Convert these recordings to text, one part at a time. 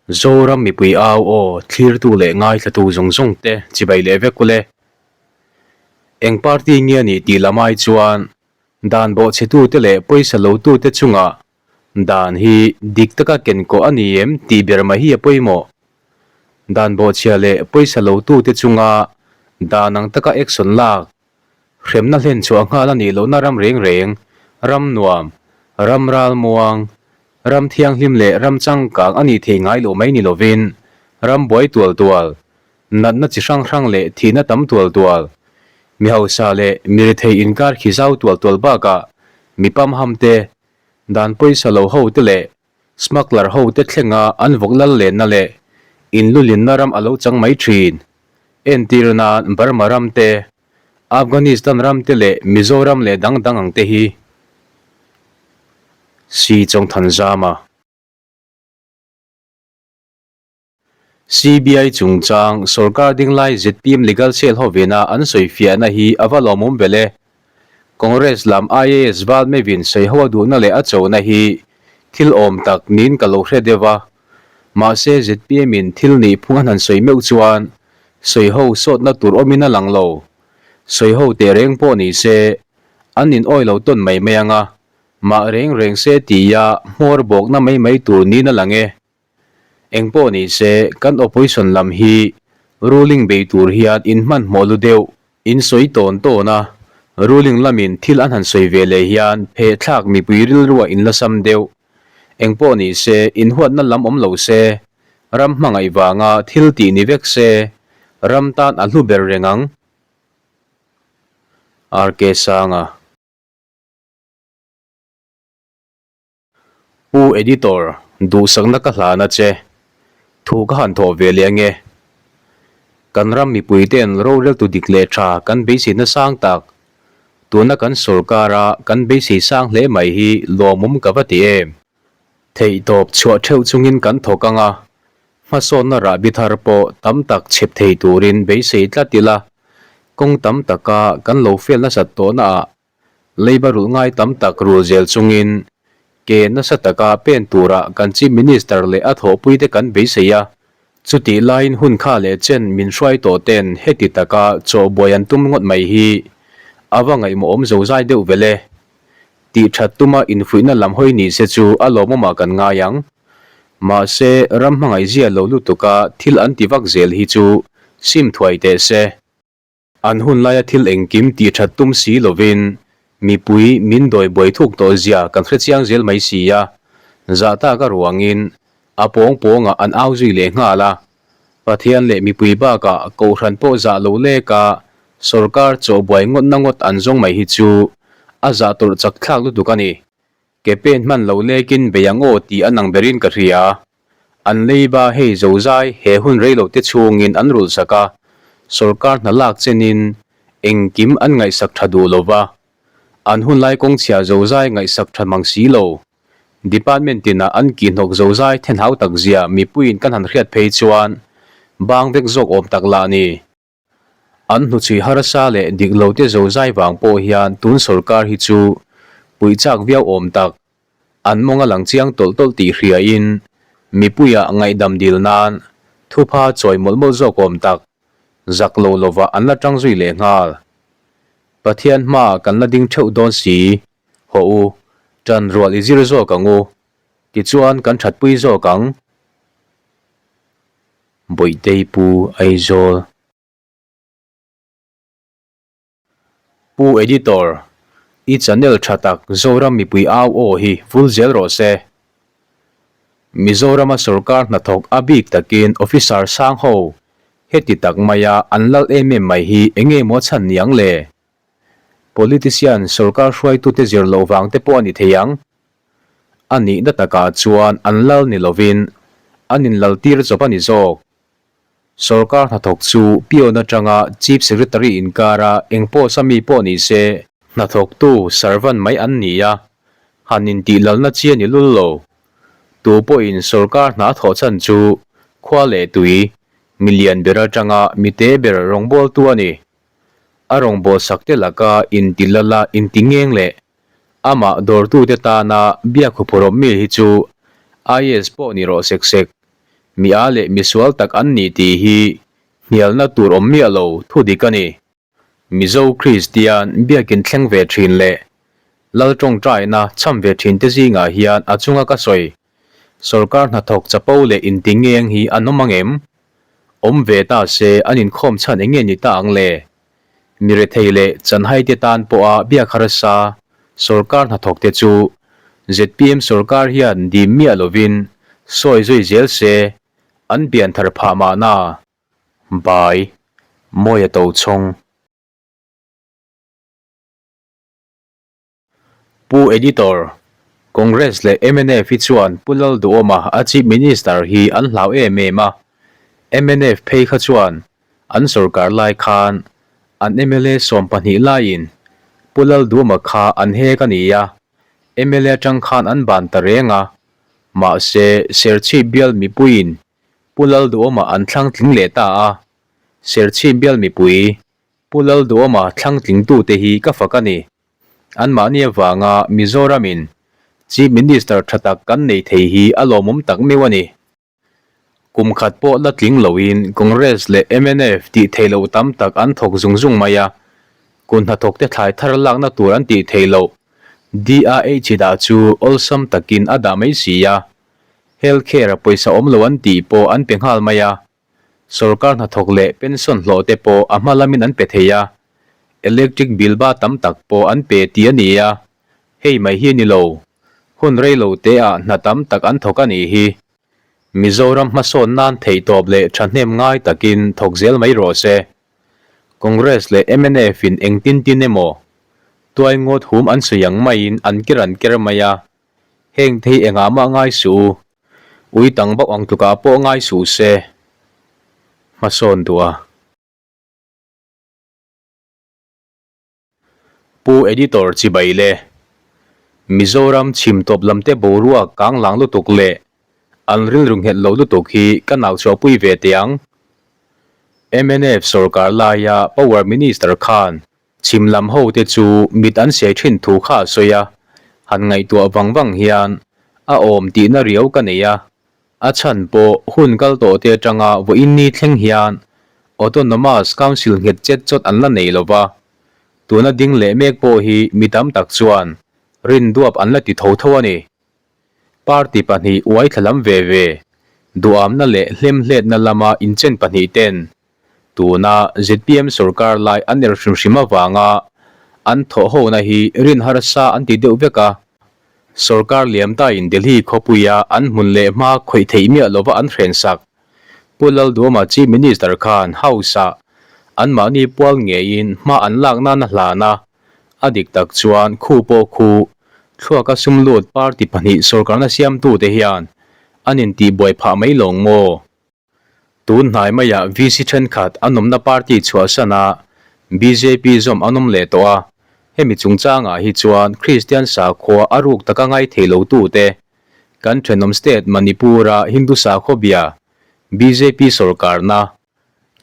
Zoram mipui au aw thlirtu leh ngaithlatu zawng zawng te chibai leh vek ule. Eng party nge a nih tih lam ai chuan dan bawhchhetute leh pawisa lotute chungah dan hi dik taka kenkawh a ni em tih ber mai hi a pawimawh. Dan bawhchhia leh pawisa lotute chunga dan ang taka action lak Hremna hlen chhuah nghal a nih lohna ram reng reng, ram nuam, ram ralmuang, ram thianghlim leh ram changkang a nih theih ngai loh mai ni lovin, ram buai tual tual, natna chi hrang hrang leh thihna tam tual tual, mi hausa leh mi rethei inkar khi zau tual tual bakah mi pamham te, dan pawisa lo ho te leh smuggler ho te thlenga an vawk lal lenna leh inlulinna ram a lo chang mai thin. Entir nan Burma ram te, Afghanistan ram te leh Mizoram leh dang dang ang te hi Si Chawngthanzama. CBI chungchang sorkar dinglai zpm Legal Cell hovena an sawifiahna hi a va lawmawm vel e. Congress lam IAS Val Mevin sawiho a duhna leh a chona hi thil awm tak niin ka lo hre deuh a. Mahse zpm in thil nih phung an han sawi meuh chuan sawiho sawtna tur awmin a lang lo. Sawiho teh reng pawh ni se an in awi lo tawn mai mai ang a, mah reng reng se tia hmawr bawkna mai mai tur niin a lang e. Engpawh ni se, kan opposition lam hi ruling bei tur hian in hmanhmawh lu deuh. In sawi tawn tawn a, ruling lamin thil an han sawi ve leh hian phehthlak mipui rilruah in la sam deuh. Engpawh ni se, in huatna lam awm lo se, ram hmangaih vanga thil tih ni vek se, ram tan a hlu ber reng ang. RK Sanga. Pu Editor, duhsakna ka hlan a che. Thu ka han thawh ve leh ange. Kan ram mipuite'n roreltu dik leh tha kan beiseina sang tak, tuna kan sawrkara kan beisei sang hle mai hi lawmawm ka va ti em. Theihtawp chhuah theuh chungin kan thawk ang a, hmasawnna rahbi thar pawh tam tak chhep thei turin beisei tlat ila, kawng tam taka kan lo fel nasat tawhnaah Leiba rulh ngai tam tak rul zel chungin ke nasa taka pen tura kan Chief Minister leh a thawhpuite kan beisei a, chutih laiin hun kha leh chen min hruai tawh ten heti taka chaw buai an tum ngawt mai hi a va ngaihmawhawm zozai deuh vel e. Tih that tuma infuihna lam hawi ni se chu a lawmawmah kan ngai ang. Mahse, ram hmangaihzia lo lutuka thil an ti vak zel hi chu sim thuai teh se. An hun laia thil engkim tih that tum si lovin mipui min dawi buai thuk tawh zia kan hre chiang zel mai si a, zah tak a ruangin a pawng pawngah an au zui leh nghal a. Pathian leh mipui bakah Kohhran pawh zah lo leka sawrkar chaw buai ngawtna ngawt an zawng mai hi chu a zah tawrh chak thlak lutuk a ni. Ke pen hman lo lekin bei ang aw tih an ang berin ka hria. An leiba hei zozai he hun reilo te chhungin an rulh sak a, sawrkar hna lak chenin engkim an ngaihsak tha duh lova, an hunlai kawngchhia zozai ngaihsak tha mang si lo. Department tinah an kihhnawk zozai thenhau tak zia mipuiin kan han hriat phei chuan bang vek zawk awm tak lah ni. An hnuchhui harsa leh dik lo te zozai vang pawh hian tun sawrkar hi chu puih chak viau awm tak, an mawng a lang chiang tawlh tawlh tih hriain mipuiah ngaihdam dil nan thupha chawi mawlh mawlh zawk awm tak, zak lo lovah an la tang zui leh nghal. Pathian hmaah kan la ding theuh dawn si, hawh u, tan rual i zir zawk ang u, tichuan kan thatpui zawk ang. Bawihtei Pu Aizawl. Pu Editor, i channel tha tak Zoram mipui au aw hi vul zel rawh se. Mizorama sorkar hnathawk a bik takin officer sang ho heti tak maia an lal em em mai hi enge maw chhan niang le? Politician sorkar hruaitute zir loh vang te pawh a ni thei ang. A nihna takah chuan an lal ni lovin an inlaltir chawp a ni zawk. Sorkar hnathawk chu peon atanga Chief Secretary inkara eng post a mi pawh ni se, hnathawktu servant mai an ni a, han intihlalna chi a ni lul lo. Tu pawhin sorkar hna thawh chhan chu khua leh tui, milian ber atanga mite ber rawngbawltu a ni. A rawngbawlsak te laka intilala intingeng leh Amah dawrtute tana biak huphurhawm mi hi chu IAS pawh ni rawh sek sek. Mi â leh misual tak an ni tih hi hnialna tur awm miah lo thu dik a ni. Mizo Kristian biakin thleng ve thin leh Lal tawngtaina cham ve thin te zingah hian a chunga ka sawi sawrkar hnathawk chapo leh intingeng hi an awm ang em? Awm ve ta se an inkhawm chhan eng nge ni ta ang le? Mi rethei leh chanhai te tan pawha biak harsa sawrkar hnathawk te chu zpm sawrkar hian dim miah lovin sawi zui zel se an pianthar phah mahna. Bai, Mawia Tochhawng. Pu Editor, Congress leh mnf hi chuan Pu Lalduhawma a Chief Minister hi an hlau em em a, mnf phei kha chuan an sorkar lai khan an mla 12 laiin Pu Lalduhawma kha an hek a ni a, mla atang khan an ban ta reng a, mahse Serchhip bial mipuiin Pu Lalduhawma an thlang tling leh ta a, Serchhip bial mipui Pu Lalduhawma thlang tlingtute hi ka fak a ni. Anmahni avanga Mizoramin Chief Minister tha tak kan nei thei hi a lawmawm tak meuh a ni. Kum khat pawh la tling loin Congress leh mnf tih theih loh tam tak an thawk zung zung mai a, kun hnathawkte thlai thar lakna tur an tih theih loh DRH dah chu awlsam takin a dah mai si a, Health Care-a pawisa awm lo an tih pawh an pe nghal mai a. Sorkar hnathawk leh pension hlawh te pawh a hma lamin an pe thei a, electric bill ba tam tak pawh an pe tih a ni a, hei mai hi a ni lo. Hun rei lo te ah hna tam tak an thawk a nih hi. Mizoram hmasawn nan theihtawp leh thahnem ngai takin thawk zel mai rawh se. Congress leh mnf in engtin tin emaw tuai ngawt hum an sawi ang maiin an ker an ker mai a, heng te hi engah mah ngai suh u. Ui tang bauh ang tlukah pawh ngai suh se, hmasawn duh a. Pu Editor chibai le. Mizoram chhim tawp lam te boruak kang lang lutuk leh an rilru nghet lo lutuk hi ka nau chhuahpui ve teh ang. Mnf sorkar laia Power Minister khan Chhim lam ho te chu mit an siai thin thu kha a sawi a, han ngaihtuah vang vang hian a awm tihna riau ka nei a, a chhan pawh hun kal tawh te atanga vawiin ni thleng hian Autonomous Council nghet chet chawt an la nei lo va, tuna ding leh mek pawh hi mi tam tak chuan rinduap an la ti tho tho a ni. Party pahnih uai thla lam ve ve, duhamna leh hlemhletna lama inchen pahnih ten Tuna zpm sorkar lai an er hrim hrim avanga an thawh hona hi rin harsa an ti deuh vek a. Sorkar liam tain Delhi khawpuia an hmun leh hma khawih theih miah lova an hrensak. Pu Lalduama Chief Minister khan House-ah anmahni pual ngeiin hma an lak nana hlan a, a dik tak chuan khu pawh khu thluaka sum lut party pahnih sorkarna siamtute hian an intihbuai phah mai lawng maw? Tun hnai maiah VC thenkhat an awmna party chhuahsan a, bjp zawm an awm leh tawh a. Hemi chungchangah hi chuan Kristian sakhua a ruk taka ngai thei lo tute, kan thenawm state Manipur-a Hindu sakhaw bia bjp sawrkarna,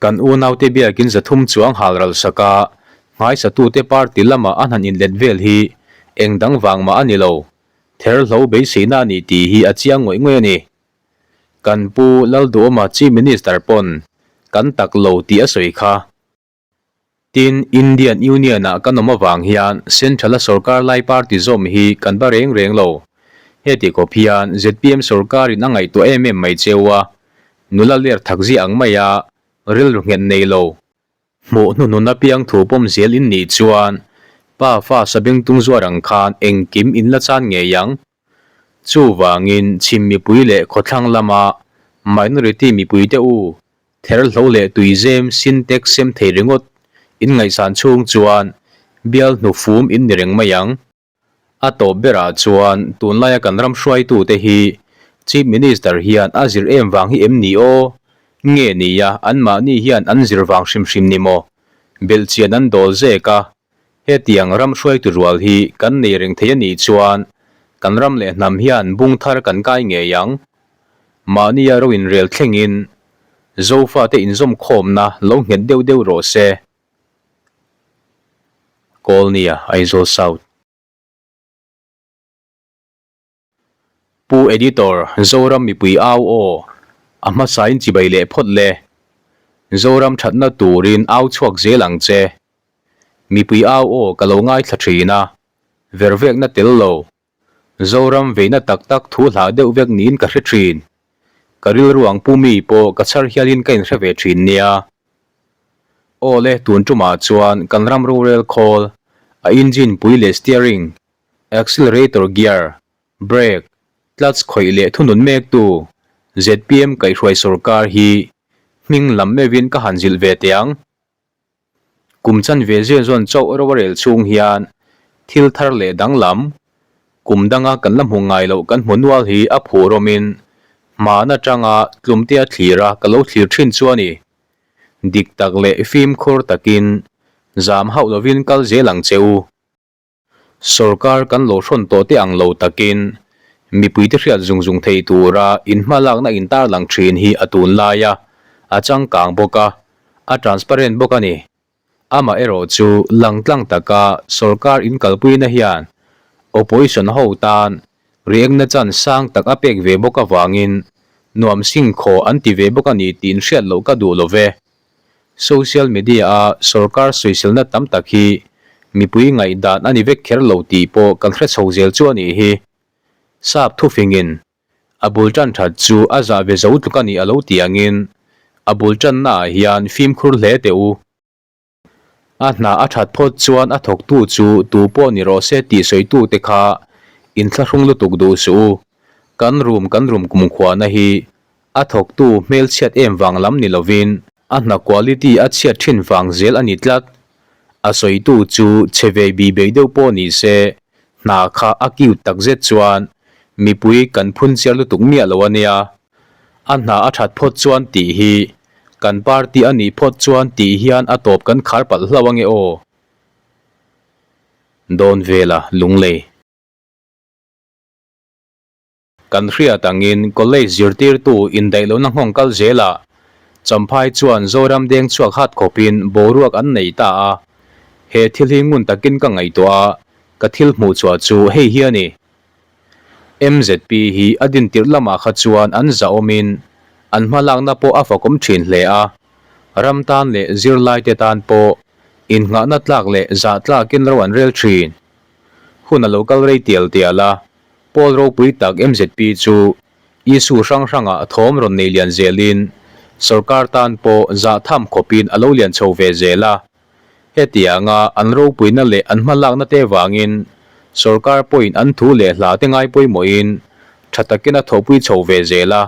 kan unaute biakin 300 chuang hal ral sak a, nghaisatute party lama an han inlet vel hi eng dang vang mah a ni lo, therhlo beiseina a ni tih hi a chiang ngawih ngawih a ni. Kan Pu Lalduhawma Chief Minister pawn kan tak lo tih a sawi kha. Tin, Indian Union-ah kan awm avang hian Central-a sorkar lai party zawm hi kan ba reng reng lo. Heti khawp hian zpm sorkarin a ngaihtuah em em mai cheu a, nula ler thak ziah ang maia rilru nghet nei lo. Hmuh hnuhnun apiang thu pawm zel in nih chuan pa fa sabengtung zuar ang khan engkim in la chan ngei ang. Chuvangin chhim mipui leh khawthlang lama minority mipuite u therhlo leh tuizem sintex sem thei ringawt in ngaihsan chhung chuan bial hnufum in ni reng mai ang. A tawp berah chuan tunlaia kan ram hruaitute hi Chief Minister hian a zir em vang hi em ni aw? Nge nia anmahni hian an zir vang hrim hrim ni maw? Belhchian an dawl zek a, hetiang ram hruaitu rual hi kan nei reng thei a nih chuan kan ram leh hnam hian bung thar kan kai ngei ang. Mahnia ro inrel thlengin Zofate inzawmkhawmna lo nghet deuh deuh rawh se. Kawlnia, Aizawl South. Pu Editor, Zoram mipui au aw. A hmasain chibai leh phawt le. Zoram thatna turin au chhuak zel ang che. Mipui au aw ka lo ngaithla thin a, vervekna tel lo. Zoram veina tak tak thu hlah deuh vek niin ka hre thin. Ka rilru ang pu mi pawh ka chhar hialin ka inhre ve thin nia. Aw le, tun tumah chuan kan ram rorel khawl, a engine pui leh steering, accelerator gear, brake, clutch khawih leh thunun mektu zpm kaihhruai sawrkar hi hming lam meuhin ka han zilh ve teh ang. Kum chanve zel zawn chauh ro a rel chhung hian thil thar leh danglam, kum danga kan la hmu ngai loh kan hmu nual hi a phur awmin hman atanga tlumtea thlira ka lo thlir thin chu a ni. Dik tak leh fimkhur takin zam hauh lovin kal zel ang che u. Sorkar kan lo hrawn tawh te ang lo takin mipuite hriat zung zung thei tura inhmalakna intarlang thin hi a tunlai a, a changkang bawk a, a transparent bawk a ni. Amaherawh chu langtlang taka sorkar inkalpuina hian opposition ho tan riakna chan sang tak a pek ve bawk avangin nuam singkhaw an ti ve bawk a ni tih inhriat loh ka duh lo ve. Social media-a sorkar sawiselna tam tak hi mipui ngaihdan a ni vek kher lo tih pawh kan hre chho zel chu a nih hi. Sap thufingin a bul tan that chu a zah ve zo tluk a nih a lo tih angin a bul tannaah hian fimkhur hle teh u. A hna a that phawt chuan a thawktu chu tu pawh ni rawh se tih sawitute kha inthlahrung lutuk duh suh u. Kan rum kan rum kumkhuana hi A thawktu hmelchhiat em vang lam ni lovin a hna quality a chhiat thin vang zel a ni tlat. A sawitu chu chhe ve bi bei deuh pawh ni se, hna kha a cute takzet chuan mipui kan phun chiar lutuk miah lo a nia. A hna a that phawt chuan tih hi kan party a nih phawt chuan tih hian a tawp kan khar palh hlauh ange aw. Dawn vela lunglei. Kan hriat angin college zirtirtu indaih lohna nghawng kal zelah Champhai chuan Zoram deng chhuak hat khawpin boruak an nei ta a. He thil hi ngun takin ka ngaihtuah a, ka thil hmuh chhuah chu hei hi a ni. MZP hi a dintirh lamah kha chuan an zahawmin an hmalakna pawh a fakawm thin hle a, ram tan leh zirlaite tan pawh innghahna tlak leh zah tlakin ro an rel thin. Hun a lo kal rei tial tial a, Pawl ropui tak MZP chu issue hrang hrangah thawm rawn nei lian zelin sorkar tan pawh zah tham khawpin a lo lian chho ve zel a. Hetianga an ropuina leh an hmalakna te vangin sorkar pawhin an thu leh hla te ngai pawimawhin tha takin a thawhpui chho ve zel a.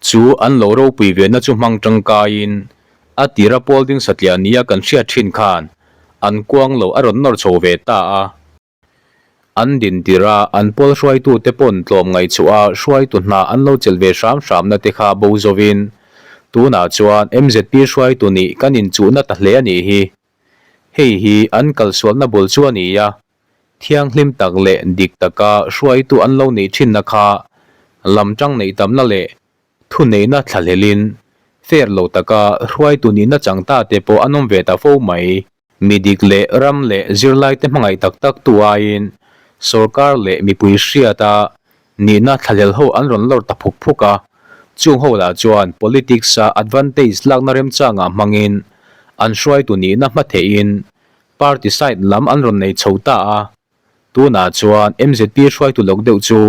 Chu an lo ropui vena chu hmang tangkaiin a tira pawl ding satliah nia kan hriat thin khan an kuang lo a rawn nawr chho ve ta a. An dintir a, an pawl hruaitute pawn tlawm ngaihchhuah a hruaitu hna an lo chelh ve hram hramna te kha bo zovin tunah chuan MZP hruaitu nih kan inchuhna ta hle a nih hi. Hei hi an kalsualna bul chu a ni a, thianghlim tak leh dik taka hruaitu an lo neih thinna kha lamtang neih tamna leh thuneihna thlahlelin fair lo taka hruaitu nihna chang ta te pawh an awm ve ta fo mai. Mi dik leh ram leh zirlaite hmangaih tak tak tu aiin sorkar leh mipui hriata nihna thlahlel ho an rawn lawr ta phuk phuk a, chung ho lah chuan politics-a advantage lakna remchangah hmangin an hruaitu nihna hma theihin party side lam an rawn nei chho ta a. Tunah chuan MZP hruaitu lawk deuh chu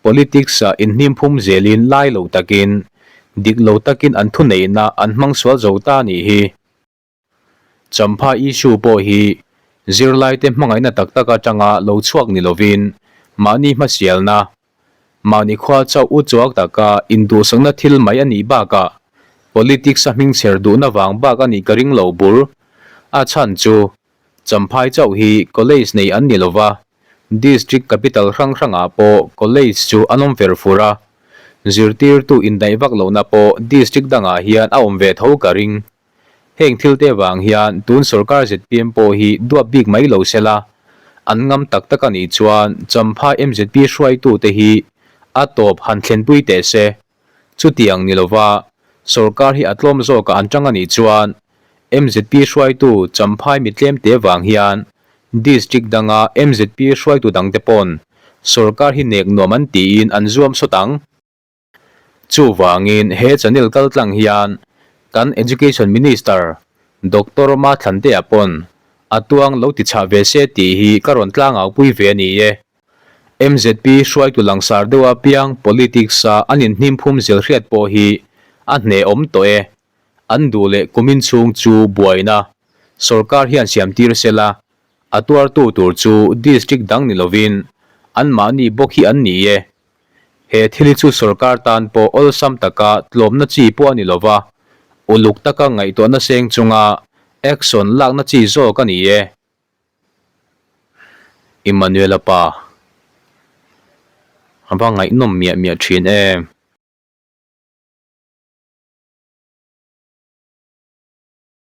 politics-a inhnimphum zelin lai lo takin, dik lo takin an thuneihna an hmang sual zo ta a nih hi. Champha issue pawh hi zirlaite hmangaihna tak tak atanga lo chhuak ni lovin mahni hmasialna, mahni khua chauh u chuak taka induhsakna thil mai a nih bakah politics a hmingchher duhna vang bak a nih ka ring lo bur. A chhan chu Champhai chauh hi college nei an ni lova, district capital hrang hrangah pawh college chu an awm fer fur a, zirtirtu indaih vak lohna pawh district dangah hian a awm ve tho ka ring. Heng thil te vang hian tun sorkar zpm pawh hi duap bik mai lo se la, an ngam tak tak a nih chuan Champhai mzp hruaitute hi a tawp han thlenpui teh se. Chutiang ni lova sorkar hi a tlawm zawkah an tang a nih chuan mzp hruaitu Champhai mitlem te vang hian district danga mzp hruaitu dangte pawn sorkar hi nek nuam an tiin an zuam sawt ang. Chuvangin he channel kaltlang hian kan Education Minister Doctor Mathlantea pawn a tuang lo ti chhah ve se tih hi ka rawn tlangaupui ve a ni e. MZP hruaitu langsar deuha piang politics-a an inhnimphum zel hriat pawh hi a hnehawm tawh e. An duh leh kumin chhung chu buaina sorkar hian siam tir se la, a tuartu tur chu district dang ni lovin anmahni bawk hi an ni e. He thil hi chu sorkar tan pawh awlsam taka tlawmna chi pawh a ni lova, uluk taka ngaihtuahna seng chunga action lakna chi zawk a ni e. Emmanuela pa, a va ngaihnawm miah miah thin em.